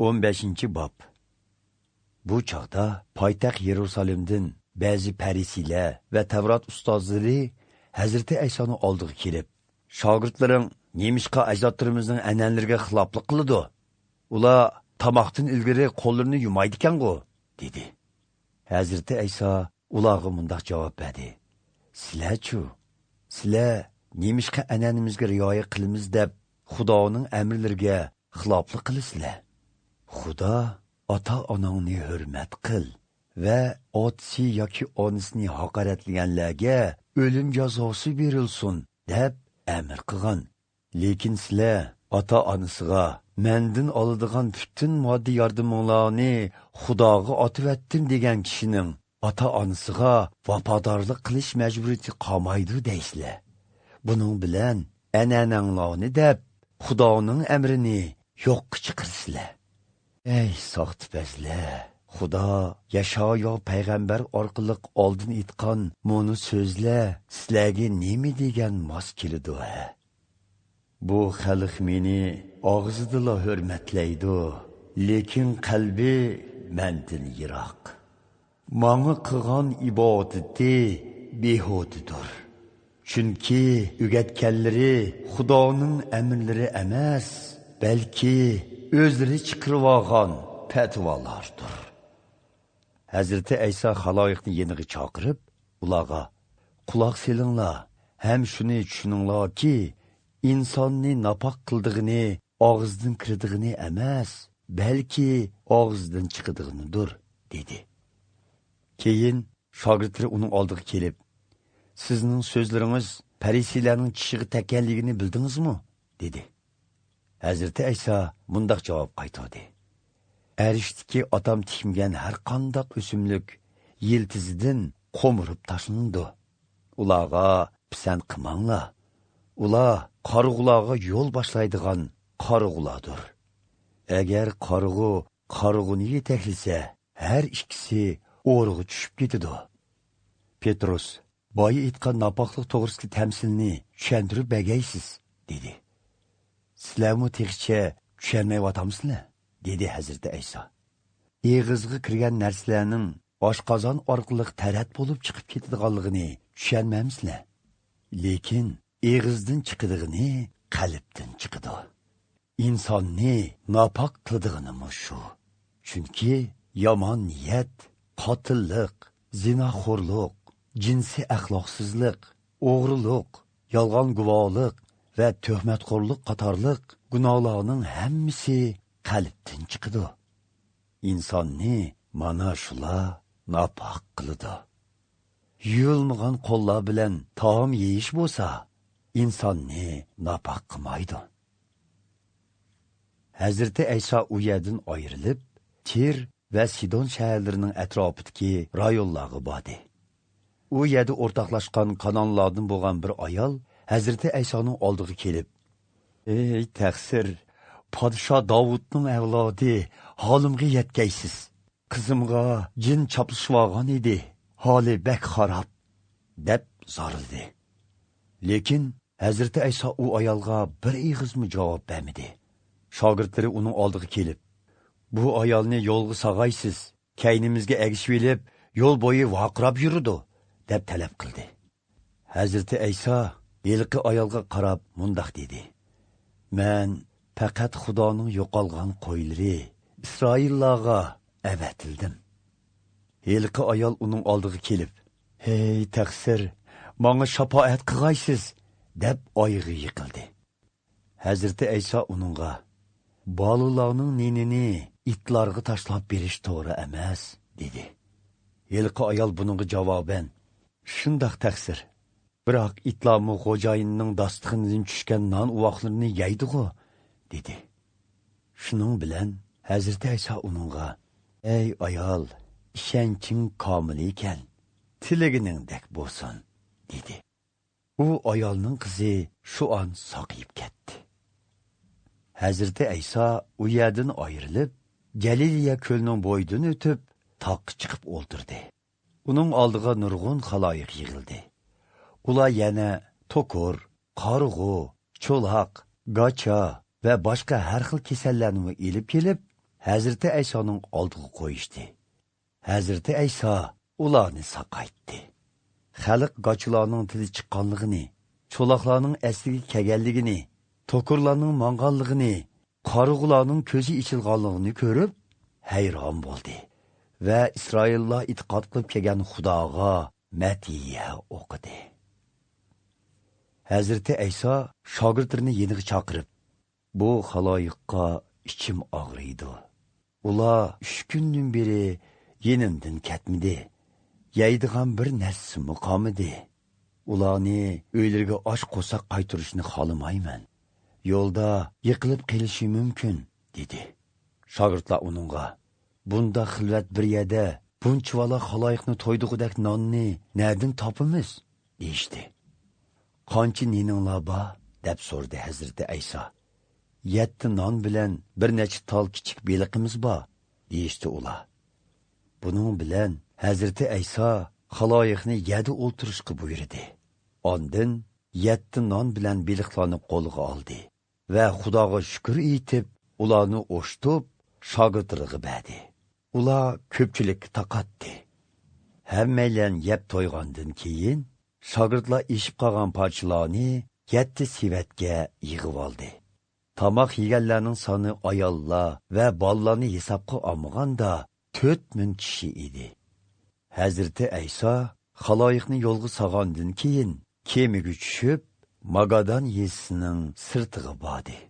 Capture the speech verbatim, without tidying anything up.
ئون بەشىنچى باب. بۇ چاغدا پايتەخت يېرۇسالېمدىن بەزى پەرىسىيلەر ۋە تەۋرات ئۇستازلىرى ھەزرىتى ئەيسانىڭ ئالدىغا كېلىپ، «شاگىرتلىرىڭ نېمىشقا ئەجدادلىرىمىزنىڭ ئەنئەنىلىرىگە خىلاپلىق قىلىدۇ؟ ئۇلار تاماقتىن ئىلگىرى قوللىرىنى يۇمايدىكەنغۇ؟» دېدى. ھەزرىتى ئەيسا ئۇلارغا مۇنداق جاۋاب بەردى: «سىلەرچۇ؟ سىلەر نېمىشقا ئەنئەنىمىزگە رىئايە قىلىمىز دەپ، خۇدانىڭ ئەمرلىرىگە خىلاپلىق قىلىسىلەر؟ خۇدا، ئاتا-ئاناڭنى ھۆرمەت قىل ۋە ئاتىسى ياكى ئانىسىنى ھاقارەتلىگەنلەرگە ئۆلۈم جازاسى بېرىلسۇن دەپ ئەمر قىلغان. لېكىن سىلەر ئاتا-ئانىسىغا، مەندىن ئالىدىغان پۈتۈن ماددىي ياردىمىڭلارنى خۇداغا ئاتىۋەتتىم دېگەن كىشىنىڭ ئاتا-ئانىسىغا ۋاپادارلىق قىلىش مەجبۇرىيىتى قالمايدۇ دەيسىلەر. بۇنىڭ بىلەن ئەنئەنەڭلارنى دەپ، خۇدانىڭ ئەمرىنى يوققا چىقىرىسىلەر. ئەي ساختىپەزلەر! خۇدا يەشايا پەيغەمبەر ئارقىلىق ئالدىن ئېيتقان مۇنۇ سۆزلەر سىلەرگە نېمە دېگەن ماس كېلىدۇ ھە؟ بۇ خەلق مېنى ئاغزىدىلا ھۆرمەتلەيدۇ، لېكىن قەلبى مەندىن يىراق. ماڭا قىلغان ئىبادىتى بىھۇدىدۇر. چۈنكى ئۆگەتكەنلىرى خۇدانىڭ ئەمرلىرى ئەمەس، بەلكى ئۆزلىرى چىقىرىۋالغان پەتىۋالاردۇر.» ھەزرىتى ئەيسا خالايىقنى يېنىغا چاقىرىپ، ئۇلارغا: «قۇلاق سېلىڭلار ھەم شۇنى چۈشىنىڭلاركى، ئىنساننى ناپاك قىلىدىغىنى ئاغزىدىن كىرىدىغىنى ئەمەس، بەلكى ئاغزىدىن چىقىدىغىنىدۇر» دېدى. كېيىن شاگىرتلىرى ئۇنىڭ ئالدىغا كېلىپ، «سىزنىڭ سۆزلىرىڭىز پەرىسىيلەرنىڭ چىشىغا تەگكەنلىكىنى بىلدىڭىزمۇ؟» دېدى. ھەزرىتى ئەيسا مۇنداق جاۋاب قايتۇردى: «ئەرشتىكى ئاتام تىكمىگەن ھەر قانداق ئۆسۈملۈك يىلتىزىدىن قومۇرۇپ تاشلىنىدۇ. ئۇلارغا پىسەنت قىلماڭلار. ئۇلار قارىغۇلارغا يول باشلايدىغان قارىغۇلاردۇر. ئەگەر قارىغۇ قارىغۇنى يېتەكلىسە، ھەر ئىككىسى ئورىغا چۈشۈپ كېتىدۇ.» پېتروس: «بايا ئېيتقان ناپاكلىق توغرىسىدىكى تەمسىلنى چۈشەندۈرۈپ بەرگەيسىز» دېدى. «سىلەرمۇ تېخىچە چۈشەنمەيۋاتامسىلەر؟» دېدى ھەزرىتى ئەيسا. «ئېغىزغا كىرگەن نەرسىلەرنىڭ ئاشقازان ئارقىلىق تەرەت بولۇپ چىقىپ كېتىدىغانلىقىنى چۈشەنمەمسىلەر؟ لېكىن ئېغىزدىن چىقىدىغىنى قەلبتىن چىقىدۇ. ئىنساننى ناپاك قىلىدىغىنىمۇ شۇ. چۈنكى يامان نىيەت، قاتىللىق، زىناخورلۇق، جىنسىي ئەخلاقسىزلىق، ئوغرىلىق، يالغان گۇۋاھلىق ۋە تۆھمەتخورلۇق قاتارلىق گۇناھلارنىڭ ھەممىسى قەلبتىن چىقىدۇ. ئىنساننى مانا شۇلار ناپاك قىلىدۇ. يۇيۇلمىغان قوللار بىلەن تائام يېيىش بولسا، ئىنساننى ناپاك قىلمايدۇ.» ھەزرىتى ئەيسا ئۇ يەردىن ئايرىلىپ، تىر ۋە سىدون شەھەرلىرىنىڭ ئەتراپىدىكى رايونلارغا باردى. ئۇ يەردە ئورتاقلاشقان كانانلاردىن بولغان بىر ئايال ھەزرىتى ئەيسانىڭ ئالدىغا كېلىپ، «ئەي تەقسىر، پادىشاھ داۋۇتنىڭ ئەۋلادى، ھالىمغا يەتكەيسىز. قىزىمغا جىن چاپلىشىۋالغان ئىدى، ھالى بەك خاراب» دەپ زارلىدى. لېكىن ھەزرىتى ئەيسا ئۇ ئايالغا بىر ئېغىزمۇ جاۋاب بەرمىدى. شاگىرتلىرى ئۇنىڭ ئالدىغا كېلىپ، «بۇ ئايالنى يولغا ساغايسىز، كەينىمىزگە ئەگىشىۋېلىپ، يول بويى ۋارقىراپ يۈرىدۇ» دەپ تەلەپ قىلدى. ھەزرىتى ئەيسا ھېلىقى ئايالغا قاراپ مۇنداق دېدى: «مەن پەقەت خۇدانىڭ يوقالغان قويلىرى، ئىسرائىللارغا ئەۋەتىلدىم.» ھېلىقى ئايال ئۇنىڭ ئالدىغا كېلىپ، «ھەي تەقسىر، ماڭا شاپائەت قىغايسىز» دەپ ئايىغىغا يىقىلدى. ھەزرىتى ئەيسا ئۇنىڭغا، «بالىلارنىڭ نېنىنى ئىتلارغا تاشلاپ بېرىش توغرا ئەمەس» دېدى. ھېلىقى ئايال بۇنىڭغا جاۋابەن، «شۇنداق تەقسىر، بىراق ئىتلارمۇ خوجايىننىڭ داستىخىنىدىن چۈشكەن نان ئۇۋاقلىرىنى يەيدىغۇ» دېدى. شۇنىڭ بىلەن ھەزرىتى ئەيسا ئۇنىڭغا، «ئەي ئايال، ئىشەنچىڭ كامىل ئىكەن، تىلىگىنىڭدەك بولسۇن» دېدى. ئۇ ئايالنىڭ قىزى شۇ ئان ساقىيىپ كەتتى. ھەزرىتى ئەيسا ئۇ يەردىن ئايرىلىپ، گەلىلىيە كۆلىنىڭ بويىدىن ئۆتۈپ، تاغقا چىقىپ ئولتۇردى. ئۇنىڭ ئالدىغا نۇرغۇن خالايىق يىغىلدى. ئۇلار يەنە توكۇر، قارىغۇ، چولاق، گاچا ۋە باشقا ھەر خىل كېسەللەرنىمۇ ئېلىپ كېلىپ، ھەزرىتى ئەيسانىڭ ئالدىغا قويۇشتى. ھەزرىتى ئەيسا ئۇلارنى ساقايتتى. خەلق گاچىلارنىڭ تىلى چىققانلىقىنى، چولاقلارنىڭ ئەسلىگە كەلگەنلىكىنى، توكۇرلارنىڭ ماڭغانلىقىنى، قارىغۇلارنىڭ كۆزى ئېچىلغانلىقىنى كۆرۈپ، ھەيران بولدى ۋە ئىسرائىللار ئېتىقاد قىلىپ كەلگەن خۇداغا مەدھىيە ئوقۇدى. ھەزرىتى ئەيسا شاگىرتلىرىنى يېنىغا چاقىرىپ، بۇ خالايىققا ئىچىم ئاغرىيدۇ. ئۇلار ئۈچ كۈندىن بېرى يېنىمدىن كەتمىدى. يەيدىغان بىر نەرسىمۇ قالمىدى. ئۇلارنى ئۆيلىرىگە ئاچ قورساق قايتۇرۇشنى خالىمايمەن. يولدا يىقىلىپ قېلىشى مۇمكىن، دېدى. شاگىرتلار ئۇنىڭغا، بۇنداق خىلۋەت بىر يەردە بۇنچىۋالا خالايىقنى تويدۇرغۇدەك ناننى نەدىن تاپىمىز؟ دېيىشتى. قانچە نېنىڭلار بار؟ دەپ سورىدى ھەزرىتى ئەيسا. يەتتە نان بىلەن بىر نەچچە تال كىچىك بېلىقىمىز بار، دېيىشتى ئۇلار. بۇنىڭ بىلەن ھەزرىتى ئەيسا خالايىقنى يەردە ئولتۇرۇشقا بۇيرۇدى. ئاندىن يەتتە نان بىلەن بېلىقلارنى قولىغا ئالدى ۋە خۇداغا شۈكۈر ئېيتىپ، ئۇلارنى ئوشتۇپ، شاگىرتلىرىغا بەردى. ئۇلار كۆپچىلىككە تارقاتتى. ھەممەيلەن يەپ تويغاندىن كېيىن، شاگىرتلار ئېشىپ قالغان پارچىلارنى يەتتە سېۋەتكە يىغىۋالدى. تاماق يېگەنلەرنىڭ سانى ئاياللار ۋە بالىلارنى ھېسابقا ئالمىغاندا، تۆت مىڭ كىشى ئىدى. ھەزرىتى ئەيسا خالايىقنى يولغا سالغاندىن كېيىن، كېمىگە چۈشۈپ، ماگادان يېزىسىنىڭ سىرتىغا باردى.